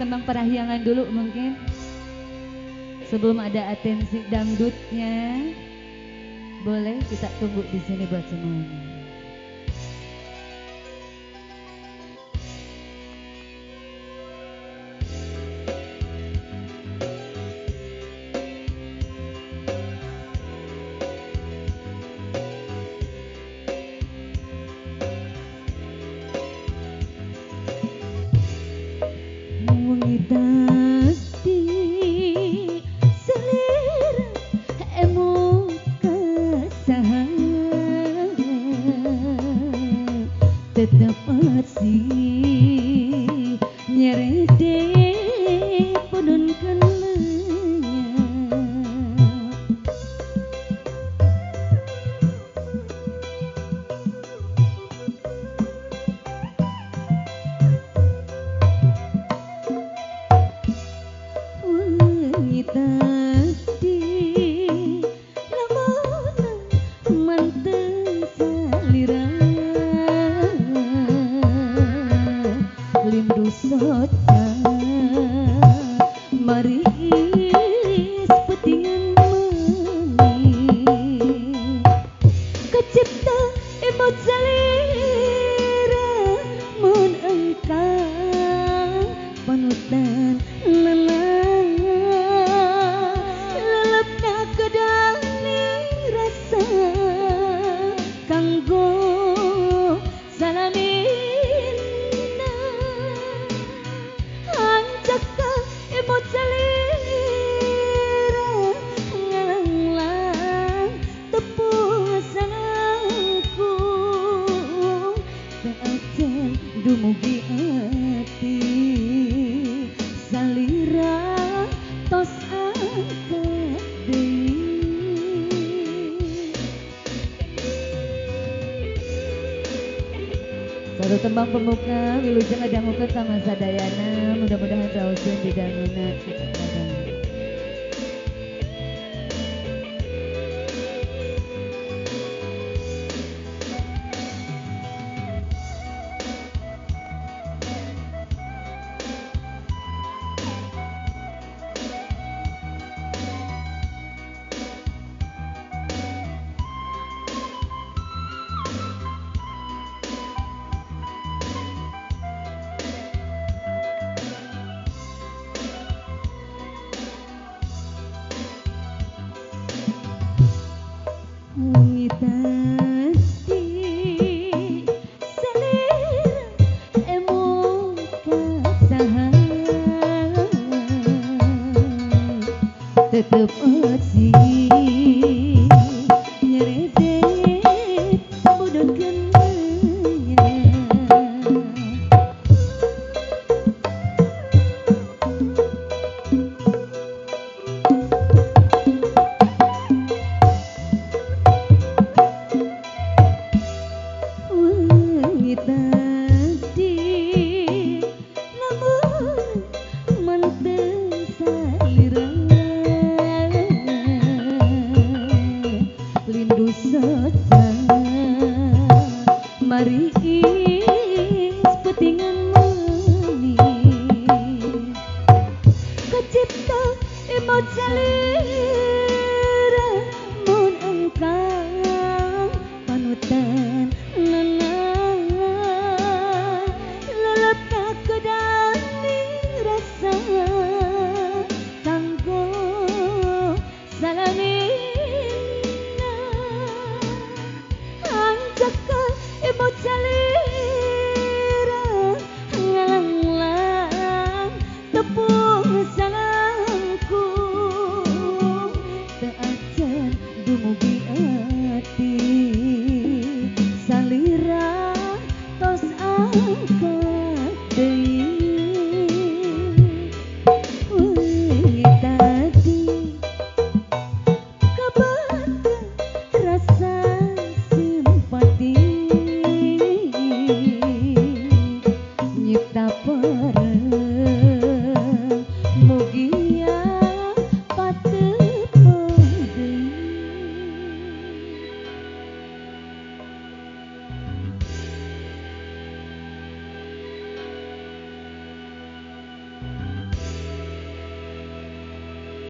tembang parahyangan dulu mungkin. Sebelum ada atensi dangdutnya, boleh kita tunggu di sini buat semuanya. Tetep sih nyerede punun kelenya wengi tadi lamun manteng salira lindu soca mari petingan meni kecipta emot salira mun engkang panutan nana lelepna kedani rasa kanggo salami salira ngalanglang tepung sanangku saacan dumugi ati salira tos angkat deui. Satu tembang pembuka wilujeng ngadangukeun ka Masadayana, mudah-mudahan raoseun didanguna. Wengi tadi salira emut kasaha tetep sih.